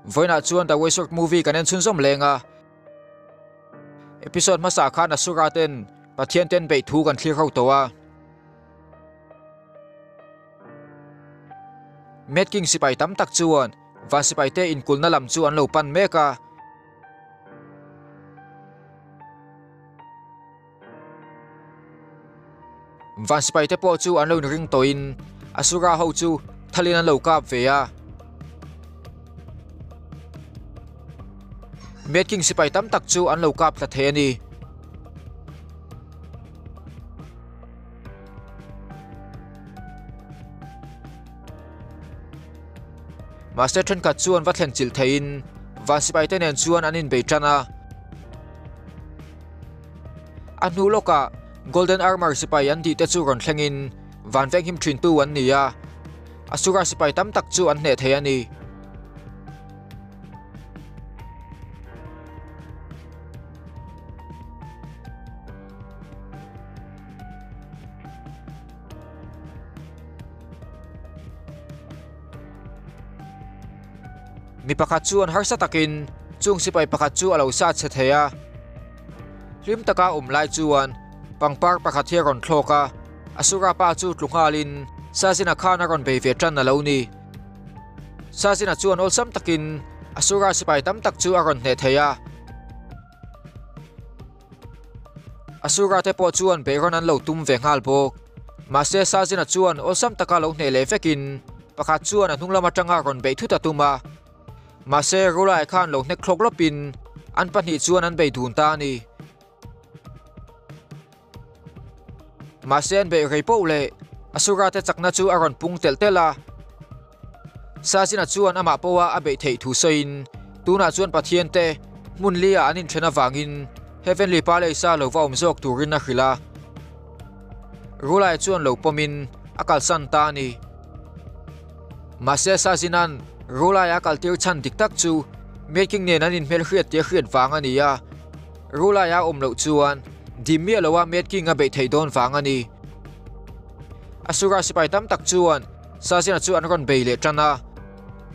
Vawiinah chuan The Wizard movie kan en chhunzawm leng a. Episode hmasa khan Asura ten Pathian ten beih thu kan thlir ho tawh a. Mad King sipai tam tak chuan van sipai te inkulhna lam chu an lo pan mek a. Van sipai te pawh chu an lo inring tawhin Asura ho chu thalin an lo kap ve a. Mad King sipai tam tak chu an lo kap thla thei a ni. Mahse thenkhat chuan va thlen chilh theihin van sipai te nen chuan an inbei tan a. A hnu lawkah Golden Armour sipai an tih te chu rawn thlengin van venghim thintu an ni a, Asura sipai tam tak chu an hneh thei a ni. Mi pakhat chuan harsa takin chung sipai pakhat chu a lo sa chhe thei a. Hlim taka awm lai chuan pangpar pakhat hi a rawn thlawk a, Asura pa chu tlu nghalin Sazina khan a rawn bei ve tan a lo ni. Sazina chuan awlsam takin Asura sipai tam tak chu a rawn hneh thei a. Asura te pawh chuan beihrawn an lo tum ve nghal bawk. Mahse Sazina chuan awlsam taka lo hneh leh vekin pakhat chuan a hnung lam atanga rawn beih thut a tum a. Mahse Rulai khan lo hnek thlawk lawpin an pahnih chuan an bei dun ta a ni. Mahse an beih rei poh leh Asura te chakna chu a rawn pung telh telh a. Sazina chuan amah pawha a beih theih thu sawiin tunah chuan Pathian te hmun li ah an inthen avangin Heavenly Palace a lo va awm zawk turin a hrilh a. Rulai chuan lo pawmin a kalsan ta a ni. Mahse Sazina'n Rulai a kaltir chhan dik tak chu Mad King nen an inhmelhriat tih a hriat vang a ni a. Rulai a awm loh chuan dim miah loa Mad King a beih theih dawn vang a ni. Asura sipai tam tak chuan Sazina chu an rawn bei leh tan a,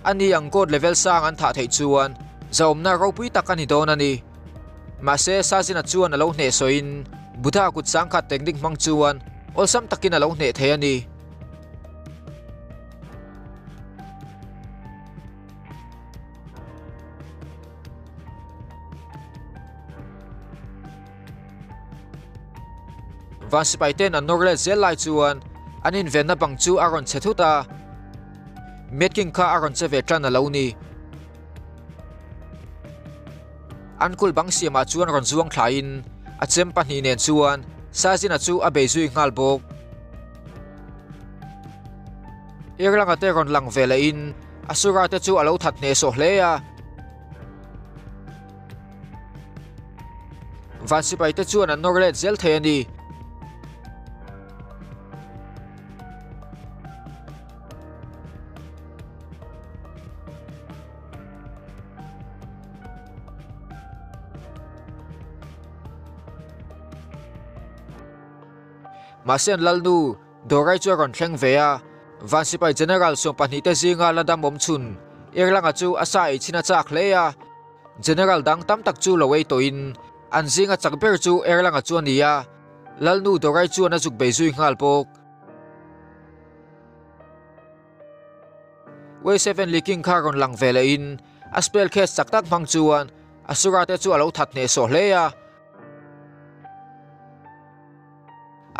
ani ang god level sang an thah theih chuan zahawmna ropui tak a ni dawn a ni. Mahse Sazina chuan a lo hneh sawiin Buddha kut sangkhat technique hmang chuan awlsam takin a lo hneh thei a ni. Van sipai ten an nawr let zel lai chuan an invenna bang chu a rawn che thut a, Mad King kha a rawn che ve tan a lo ni. An kul bang siamah chuan rawn zuang thlaiin a chem pahnih nen chuan Sazina chu a bei zui nghal bawk. Irlanga te rawn lang ve lehin Asura te chu a lo that hnehsawh hle a. Van sipai te chuan an nawr let zel thei a ni. Mahse an lalnu Dorai chu a rawn thleng ve a, Van sipai General 12 te zinga la dam awm chhun Irlanga chu a sa ei chhin a chak hle a. General dang tam tak chu lo ei tawhin an zinga chak ber chu Erlanga chu a ni a, Lalnu Dorai chuan a zuk bei zui nghal bawk. Way Seven Li King kha rawn lang ve lehin a spell cast chak tak hmang chuan Asura te chu a lo that hnehsawh hle a.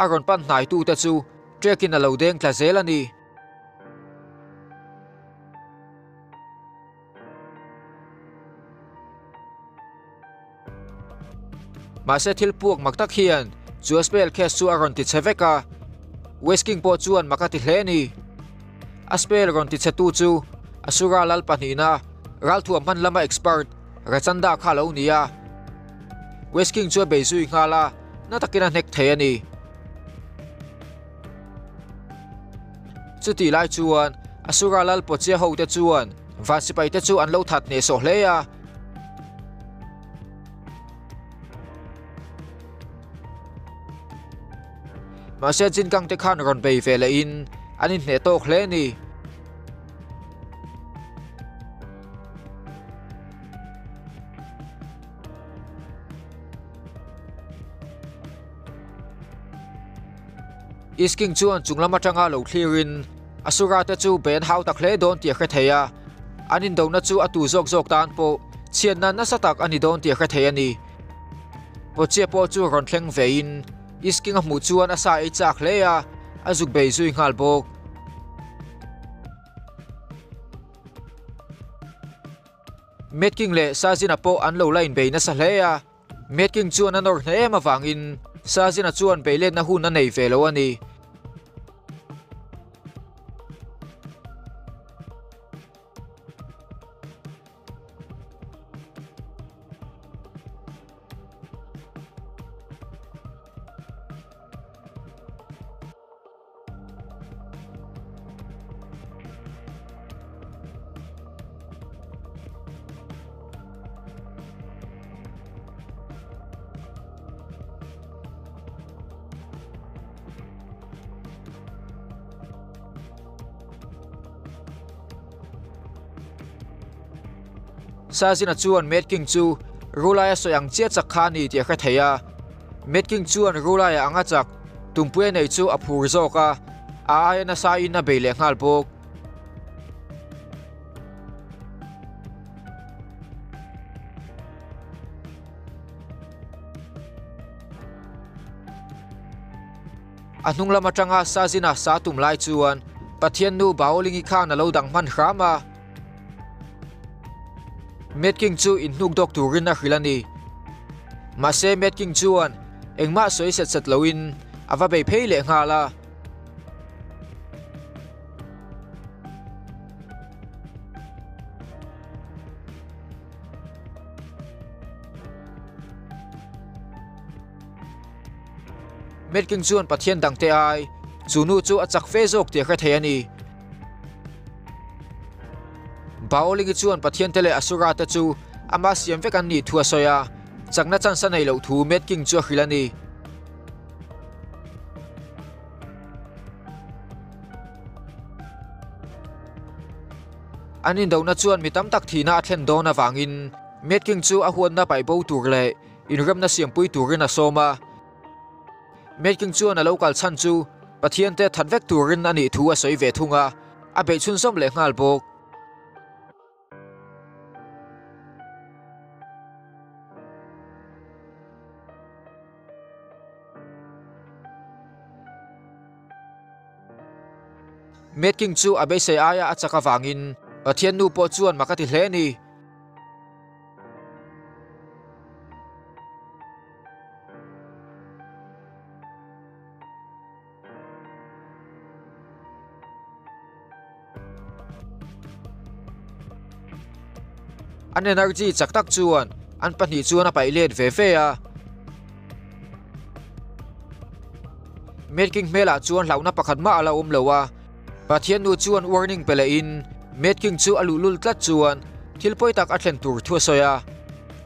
A rawn pan hnaitu te chu trekin a lo deng tla zel a ni. Mahse thil puak mak tak hian chu a spell case chu a rawn ti chhe vek a, West King pawh chuan mak a ti hle a ni. A spell rawn ti chhe tu chu Asura lal pahnihna ralthuam hman lama expert Rachanda kha a lo ni a. West King chu a bei zui nghal a, na takin a hnek thei a ni. Chutih lai chuan Asura lal Pawchia hote chuan van sipaite chu an lo that hnehsawh hle a. Mahse Jinkang te khan rawn bei ve lehin an inhneh tawk hle a ni. East King chuan chung lam atanga lo thlirin Asura te chu bei an hau tak hle dawn tih a hre thei a, an indona chu a tu zawk zawk tan pawh chhiatna nasa tak a ni dawn tih a hre thei a ni. Pawchia pawh chu rawn thleng vein East King a hmuh chuan a sa ei chak hle a, a zuk bei zui nghal bawk. Mad King leh Sazina pawh an lo la inbei nasa hle a, Mad King chuan a nawr hneh em avangin Sazina chuan beiletna hun a nei ve lo a ni. Sazina chuan Mad King chu Rulaia sawi ang chiah chak kha a ni tih a hre thei a. Mad King chuan Rulaia anga chak Tumpuia nei chu a phur zawk a, a aia nasa in a bei leh nghal bawk. A hnung lam atanga Sazina sa tum lai chuan Pathian nu Baolingi khan a lo dang hman hram a. Mad King chu inhnuk dawk turin a hrilh a ni. Mahse Mad King chuan engmah sawi set set loin a va bei phei leh nghal a. Mad King chuan Pathian dangte ai chu nu chu a chak fe zawk tih a hre thei a ni. Baolingi chuan Pathian te leh Asura te chu ama siam vek an nih thu a sawi a, chakna chance a neih loh thu Mad King chu a hrilh a ni. An indona chuan mi tam tak thihna a thlen dawn avangin Mad King chu a huatna paih bo tur leh inremna siampui turin a sawm a. Mad King chuan a lo kal chhan chu Pathian te that vek turin a nih thu a sawi ve thung a, a beih chhunzawm leh nghal bawk. Mad King chu a beisei aia a chak avangin Pathian nu pawh chuan mak a ti hle a ni. An energy chak tak chuan an pahnih chuan a paih let ve ve a. Mad King hmelah chuan hlauhna pakhat mah a la awm lo a. Pathian nu chuan warning pe lehin Mad King chu a luhlul tlat chuan thil pawi tak a thlen tur thu a sawi a.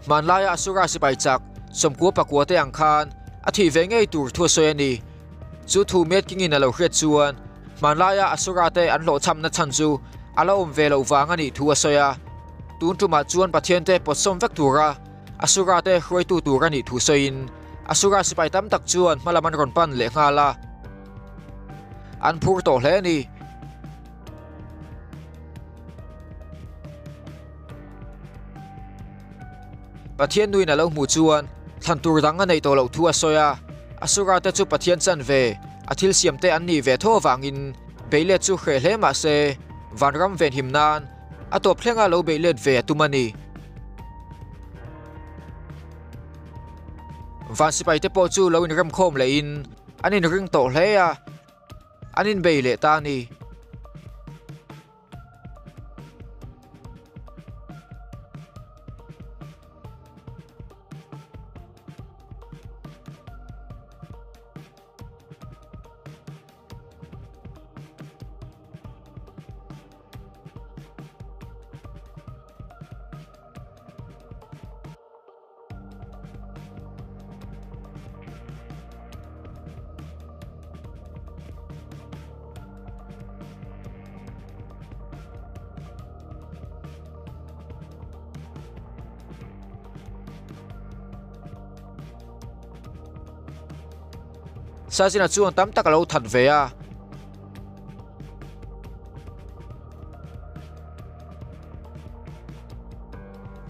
Hmanlaia Asura sipai chak sawmkua pakua te ang khan a thih ve ngei tur thu a sawi a ni. Chu thu Mad King in a lo hriat chuan hmanlaia Asura te an hlawhchhamna chhan chu a la awm ve loh vang a nih thu a sawi a. Tun tumah chuan Pathian te pawtsawm vek tura Asura te hruaitu tur a nih thu sawiin Asura sipai tam tak chuan hmalam an rawn pan leh nghal a. An phur tawh hle a ni. Pathian nuin a lo hmuh chuan thlan tur dang a neih tawh loh thu a sawi a, Asura te chu Pathian chan ve, a thil siam te an nih ve tho avangin beilet chu hreh hle mah se vanram venhim nan a tawp thlenga lo beilet ve a tum a ni. Van sipai te pawh chu lo inremkhawm lehin an inring tawh hle a, an inbei leh ta a ni. Sazina chuan tam tak a lo that ve a.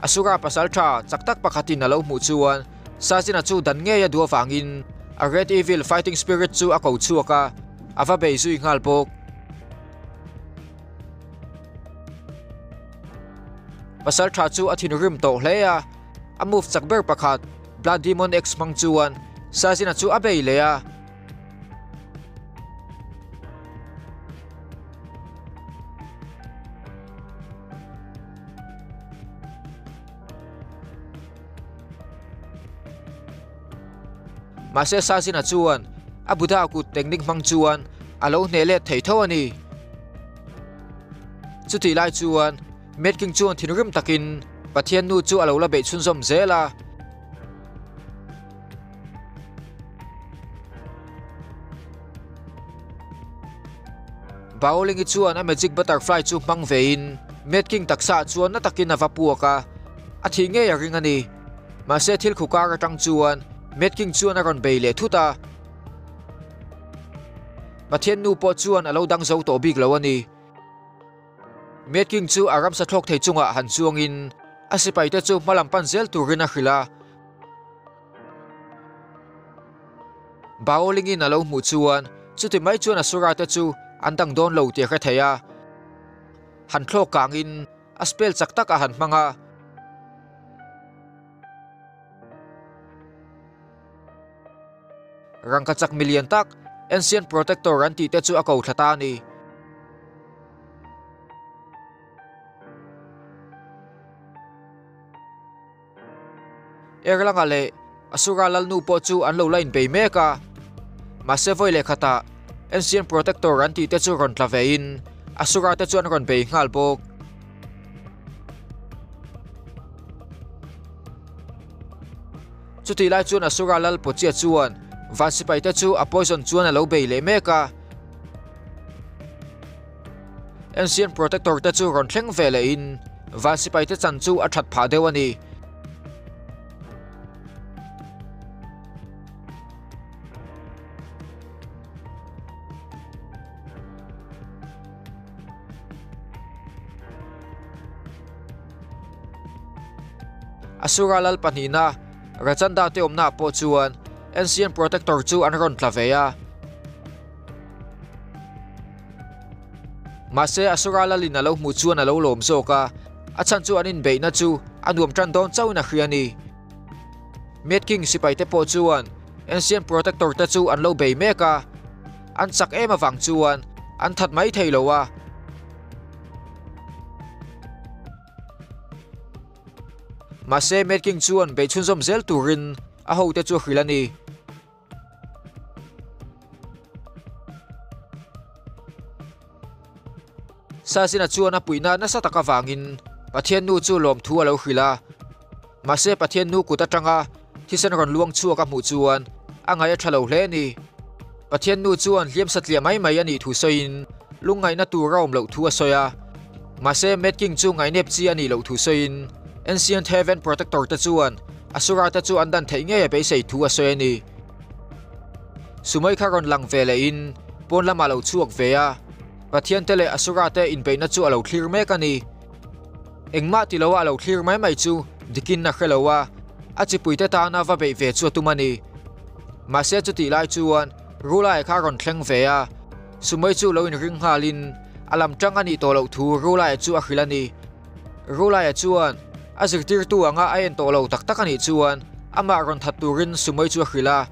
Asura pasal tha chak tak pakhatin a lo hmuh chuan Sazina chu dan ngei a duh avangin a Red Evil Fighting Spirit chu a ko chhuak a, a va bei zui nghal bawk. Pasal tha chu a thinrim tawh hle a, a move chak ber pakhat Blood Demon X hmang chuan Sazina chu a bei leh a. Mahse Sazina chuan a Buddha kut technique hmang chuan a lo hneh let thei tho a ni. Chutih lai chuan Mad King chuan thinrim takin Pathian nu chu a lo la beih chhunzawm zel a. Baolingi chuan a magic butterfly chu hmang vein Mad King taksa ah chuan na takin a va puak a, a thih ngei a ring a ni. Mahse thil khu kar atang chuan Mad King chuan a rawn bei leh thut a. Pathian nu pawh chuan a lo dang zo tawh bik lo a ni. Mad King chu a ramsa thlawk thei chungah han chuangin a sipaite chu hmalam pan zel turin a hrilh a. Baolingin a lo hmuh chuan chuti mai chuan Asura te chu an dang dawn lo tih a hre thei a. Han thlawk kangin a spell chak tak a han hmang a. Rangkachak milian tak Ancient Protector an tih te chu a ko thla ta a ni. Erlanga leh Asura Lalnu pawh chu an lo la inbei mek a, mahse vawi leh khatah Ancient Protector an tih te chu rawn tla vein Asura te chu an rawn bei nghal bawk. Chutih lai chuan Asura Lal Pochia chuan van sipai te chu a poison chuan a lo bei leh mek a. Ancient Protector te chu rawn thleng ve lehin van sipai te chan chu a that phah deuh a ni. Asura lal pahnihna Rajanda te awmnaah pawh chuan Ancient Protector chu an rawn tla ve a. Mahse, Asura lalin a lo hmuh chuan a lo lawm zawk a, a chhan chu an inbeihna chu a nuam tan dawn chauhin a hria a ni. Mad King sipaite pawh chuan Ancient Protector te chu an lo bei mek a, an chak em avang chuan an that mai thei lo a. Mahse, Mad King chuan bei chhunzawm zel turin a hote chu a hrilh a ni. Sazina chuan a puihna nasa tak avangin Pathian nu chu lawmthu a lo hrilh a. Mahse Pathian nu kut atanga thisen rawn luang chhuak a hmuh chuan a ngaih a tha lo hle a ni. Pathian nu chuan hliam satliah mai mai a nih thu sawiin lungngaihna tur a awm loh thu a sawi a. Mahse Mad King chu ngaihnep chi a nih loh thu sawiin Ancient Heaven Protector te chuan Asura te chu an dan theih ngei a beisei thu a sawi a ni. Sumai kha rawn lang ve lehin pawn lamah a lo chhuak ve a, Pathian te leh Asura te inbeihna chu a lo thlir mek a ni. Engmah ti loa a lo thlir mai mai chu dikin a hre lo a, a chipuite tana va beih ve chu a tum a ni. Mahse chutih lai chuan Rulai kha a rawn thleng ve a, Sumai chu lo inring nghalin a lam tang a nih tawh loh thu Rulai chu a hrilh a ni. Rulaia chuan a zirtirtu anga a en tawh lo tak tak a nih chuan amah rawn that turin Sumai chu a hrilh a.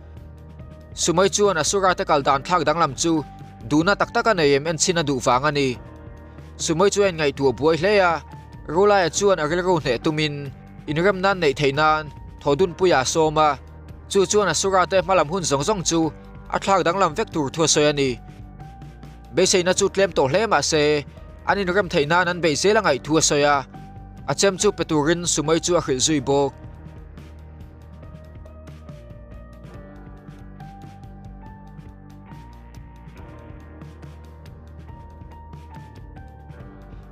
Sumai chuan Asura te kal dan thlak danglam chu duhna tak tak a nei em enchhin a duh vang a ni. Sumai chu a inngaihtuah buai hle a, Rulaia chuan a rilru hneh tumin inrem nan neih theih nan thawhdunpuia a sawm a, chu chuan Asura te hmalam hun zawng zawng chu a thlak danglam vek tur thu a sawi a ni. Beiseina chu tlem tawh hle mah se, an inrem theih nan an beih zel a ngaih thu a sawi a, a chem chu pe turin Sumai chu a hrilh zui bawk.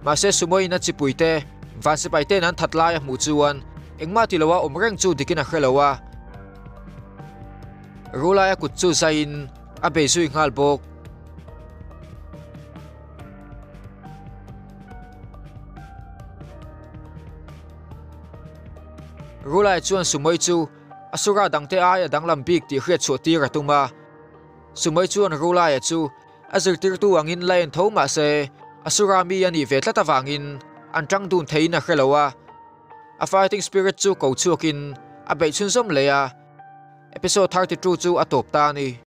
Mahse Sumaiin a chipuite van sipaite'n an that lai a hmuh chuan engmah ti loa awm reng chu dikin a hre lo a. Rulaia kut chu zaiin. a bei zui nghal bawk. Rulai chuan Sumoi chu Asura dangte aia danglam bik tih hriat chhuah tir a tum a. Sumoi chuan Rulaia chu a zirtirtu angin la en tho mah se Asura mi a nih ve tlat avangin an tang dun theiin a hre lo a. A fighting spirit chu ko chhuakin a beih chhunzawm leh a. Episode 32 chu a tawp ta a ni.